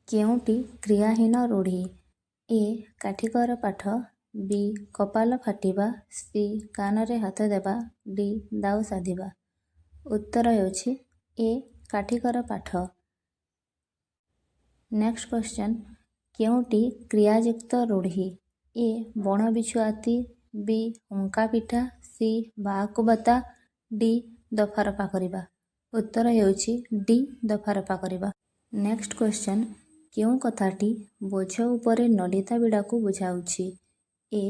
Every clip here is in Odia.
କେଉଁଟି କ୍ରିୟାହୀନ ରୂଢ଼ି? ଏ କାଠିକର ପାଠ, ବି କପାଳ ଫାଟିବା, ସି କାନରେ ହାତ ଦେବା, ଡି ଦାଉ ସାଧିବା। ଉତ୍ତର ହେଉଛି ଏ କାଠିକର ପାଠ। ନେକ୍ସଟ କ୍ୱେଶ୍ଚନ୍, କେଉଁଟି କ୍ରିୟାଯୁକ୍ତ ରୂଢ଼ି? ଏ ବଣ ବିଛୁଆତି, ବି ହୁଙ୍କା ପିଠା, ସି ବାଆକୁ ବତା, ଡି ଦଫାରଫା କରିବା। ଉତ୍ତର ହେଉଛି ଡି ଦଫାରଫା କରିବା। ନେକ୍ସଟ କ୍ୱେଶ୍ଚନ୍, କେଉଁ କଥାଟି ବୋଝ ଉପରେ ନଳିତା ବିଡ଼ାକୁ ବୁଝାଉଛି? ଏ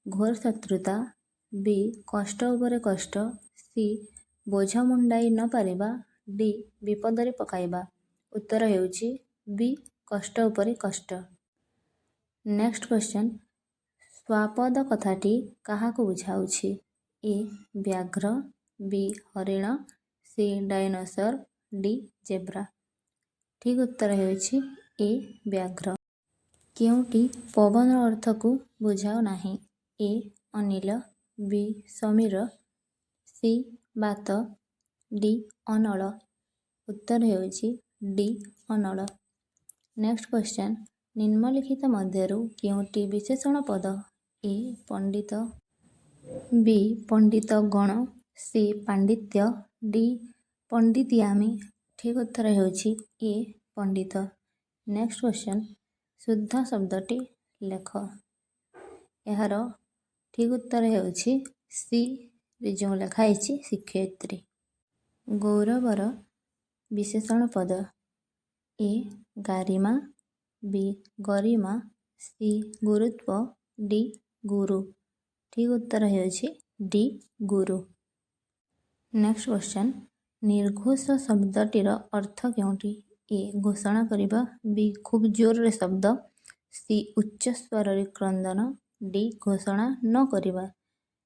ଘୋର ଶତ୍ରୁତା, ବି କଷ୍ଟ ଉପରେ କଷ୍ଟ, ସି ବୋଝ ମୁଣ୍ଡାଇ ନ ପାରିବା, ଡି ବିପଦରେ ପକାଇବା। ଉତ୍ତର ହେଉଛି ବି କଷ୍ଟ ଉପରେ କଷ୍ଟ। ନେକ୍ସଟ କ୍ୱେଶ୍ଚନ୍, ଶ୍ୱାପଦ କଥାଟି କାହାକୁ ବୁଝାଉଛି? ଏ ବ୍ୟାଘ୍ର, ବି ହରିଣ, ସି ଡାଇନୋସର, ଡି ଜେବ୍ରା। ଠିକ୍ ଉତ୍ତର ହେଉଛି ଏ ବ୍ୟାଘ୍ର। କେଉଁଟି ପବନ ଅର୍ଥକୁ ବୁଝାଉ ନାହିଁ? ଏ ଅନିଳ, ବି ସମୀର, ସି ବାତ, ଡି ଅନଳ। ଉତ୍ତର ହେଉଛି ଡି ଅନଳ। ନେକ୍ସଟ କ୍ୱେଶ୍ଚନ୍, ନିମ୍ନଲିଖିତ ମଧ୍ୟରୁ କେଉଁଟି ବିଶେଷଣ ପଦ? ଏ ପଣ୍ଡିତ, ବି ପଣ୍ଡିତଗଣ, ସି ପାଣ୍ଡିତ୍ୟ, ଡି ପଣ୍ଡିତିଆମି। ଠିକ୍ ଉତ୍ତର ହେଉଛି ଏ ପଣ୍ଡିତ। ନେକ୍ସଟ କ୍ୱେଶ୍ଚନ୍, ଶୁଦ୍ଧ ଶବ୍ଦଟି ଲେଖ। ଏହାର ଠିକ୍ ଉତ୍ତର ହେଉଛି ସି ଯେଉଁ ଲେଖା ହେଇଛି ଶିକ୍ଷୟିତ୍ରୀ। ଗୌରବର ବିଶେଷଣ ପଦ? ଏ ଗାରିମା, ବି ଗରିମା, ସି ଗୁରୁତ୍ୱ, ଡି ଗୁରୁ। ଠିକ୍ ଉତ୍ତର ହେଉଛି ଡି ଗୁରୁ। ନେକ୍ସଟ କ୍ୱେଶ୍ଚନ୍, ନିର୍ଘୋଷ ଶବ୍ଦଟିର ଅର୍ଥ କେଉଁଟି? ଏ ଘୋଷଣା କରିବା, ବି ଖୁବ୍ ଜୋରରେ ଶବ୍ଦ, ସି ଉଚ୍ଚ ସ୍ୱରରେ କ୍ରନ୍ଦନ, ଡି ଘୋଷଣା ନ କରିବା।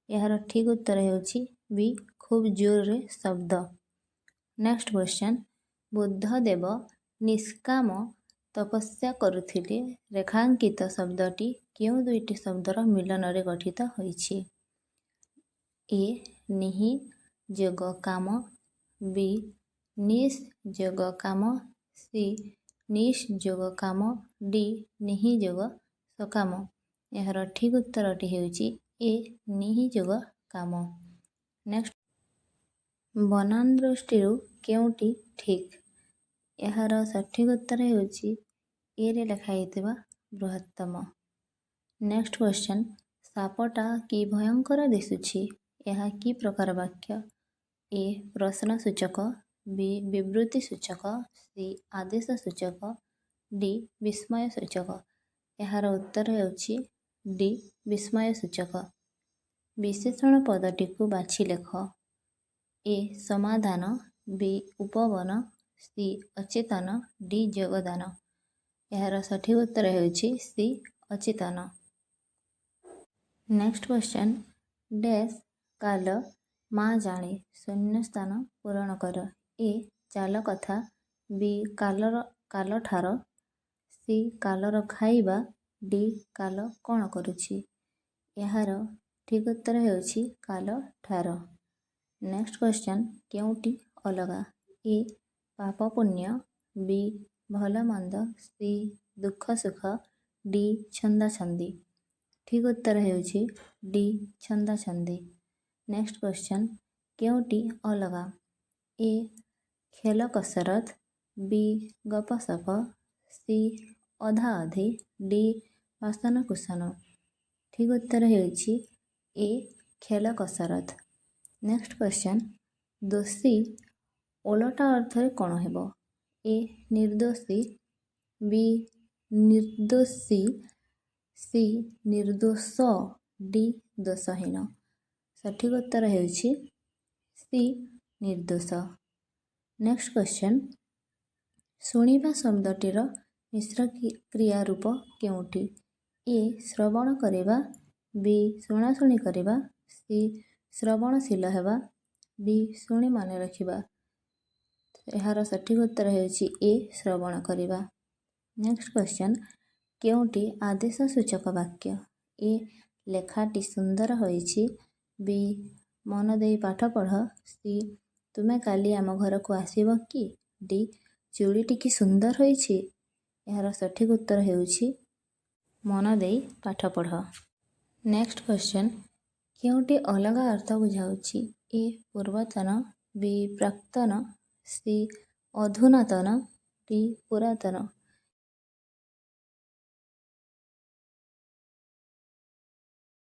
ଏହାର ଠିକ୍ ଉତ୍ତର ହେଉଛି ବି ଖୁବ୍ ଜୋରରେ ଶବ୍ଦ। ନେକ୍ସଟ କ୍ୱେଶ୍ଚନ୍, ବୁଦ୍ଧଦେବ ନିଷ୍କାମ ତପସ୍ୟା କରୁଥିଲେ ରେଖାଙ୍କିତ ଶବ୍ଦଟି କେଉଁ ଦୁଇଟି ଶବ୍ଦର ମିଳନରେ ଗଠିତ ହୋଇଛି? ଏ ନିହି ଯୋଗ କାମ, ବି ନିସ୍ ଯୋଗ କାମ, ସି ନିଶ୍ ଯୋଗ କାମ, ଡି ନିହି ଯୋଗ ସକାମ। ଏହାର ଠିକ୍ ଉତ୍ତରଟି ହେଉଛି ଏ ନିହି ଯୋଗ କାମ। ନେକ୍ସଟ, ବନାନ ଦୃଷ୍ଟିରୁ କେଉଁଟି ଠିକ୍? ଏହାର ସଠିକ୍ ଉତ୍ତର ହେଉଛି ଏରେ ଲେଖା ହେଇଥିବା ବୃହତ୍ତମ। ନେକ୍ସଟ କ୍ୱେଶ୍ଚନ୍, ସାପଟା କି ଭୟଙ୍କର ଦିଶୁଛି, ଏହା କି ପ୍ରକାର ବାକ୍ୟ? ଏ ପ୍ରଶ୍ନ ସୂଚକ, ବି ବିବୃତି ସୂଚକ, ସି ଆଦେଶ ସୂଚକ, ଡି ବିସ୍ମୟ ସୂଚକ। ଏହାର ଉତ୍ତର ହେଉଛି ଡି ବିସ୍ମୟ ସୂଚକ। ବିଶେଷଣ ପଦଟିକୁ ବାଛି ଲେଖ। ଏ ସମାଧାନ, ବି ଉପବନ, ସି ଅଚେତନ, ଡି ଯୋଗଦାନ। ଏହାର ସଠିକ୍ ଉତ୍ତର ହେଉଛି ସି ଅଚେତନ। ନେକ୍ସଟ କ୍ୱେଶ୍ଚନ୍, ଡ୍ୟାସ୍ କାଲ ମା ଜାଣେ, ଶୂନ୍ୟସ୍ଥାନ ପୂରଣ କର। ଏ ଚାଲ କଥା, ବି କାଲର କାଲଠାର, ସି କାଲର ଖାଇବା, ଡି କାଲ କ'ଣ କରୁଛି। ଏହାର ଠିକ୍ ଉତ୍ତର ହେଉଛି କାଲଠାର। ନେକ୍ସଟ କ୍ୱେଶ୍ଚନ୍, କେଉଁଟି ଅଲଗା? ଏ ପାପ ପୁଣ୍ୟ, ବି ଭଲ ମନ୍ଦ, ସି ଦୁଃଖ ସୁଖ, ଡି ଛନ୍ଦାଛନ୍ଦି। ଠିକ୍ ଉତ୍ତର ହେଉଛି ଡି ଛନ୍ଦାଛନ୍ଦି। ନେକ୍ସଟ କ୍ୱେଶ୍ଚନ୍, କେଉଁଟି ଅଲଗା? ଏ ଖେଲ କସରତ, ବି ଗପସପ, ସି ଅଧା ଅଧି, ଡି ବାସନ କୁସନ। ଠିକ୍ ଉତ୍ତର ହେଉଛି ଏ ଖେଲ କସରତ। ନେକ୍ସଟ କ୍ୱେଶ୍ଚନ୍, ଦୋଷୀ ଓଲଟା ଅର୍ଥରେ କ'ଣ ହେବ? ଏ ନିର୍ଦ୍ଦୋଷୀ, ବି ନିର୍ଦ୍ଦୋଷୀ, ସି ନିର୍ଦ୍ଦୋଷ, ଡି ଦୋଷହୀନ। ସଠିକ୍ ଉତ୍ତର ହେଉଛି ସି ନିର୍ଦ୍ଦୋଷ। ନେକ୍ସଟ କ୍ୱେଶ୍ଚନ୍, ଶୁଣିବା ଶବ୍ଦଟିର ମିଶ୍ର କ୍ରିୟା ରୂପ କେଉଁଟି? ଏ ଶ୍ରବଣ କରିବା, ବି ଶୁଣାଶୁଣି କରିବା, ସି ଶ୍ରବଣଶୀଳ ହେବା, ଡି ଶୁଣି ମନେ ରଖିବା। ଏହାର ସଠିକ୍ ଉତ୍ତର ହେଉଛି ଏ ଶ୍ରବଣ କରିବା। ନେକ୍ସଟ କ୍ୱେଶ୍ଚନ୍, କେଉଁଟି ଆଦେଶ ସୂଚକ ବାକ୍ୟ? ଏ ଲେଖାଟି ସୁନ୍ଦର ହୋଇଛି, ବି ମନ ଦେଇ ପାଠ ପଢ଼, ସି ତୁମେ କାଲି ଆମ ଘରକୁ ଆସିବ କି, ଡି ଚୁଡ଼ିଟି କି ସୁନ୍ଦର ହୋଇଛି। ଏହାର ସଠିକ୍ ଉତ୍ତର ହେଉଛି ମନ ଦେଇ ପାଠ ପଢ଼। ନେକ୍ସଟ କ୍ୱେଶ୍ଚନ୍, କେଉଁଟି ଅଲଗା ଅର୍ଥ ବୁଝାଉଛି? ଏ ପୂର୍ବତନ, ବି ପ୍ରାକ୍ତନ, ସି ଅଧୁନାତନ, ଡି ପୁରାତନ।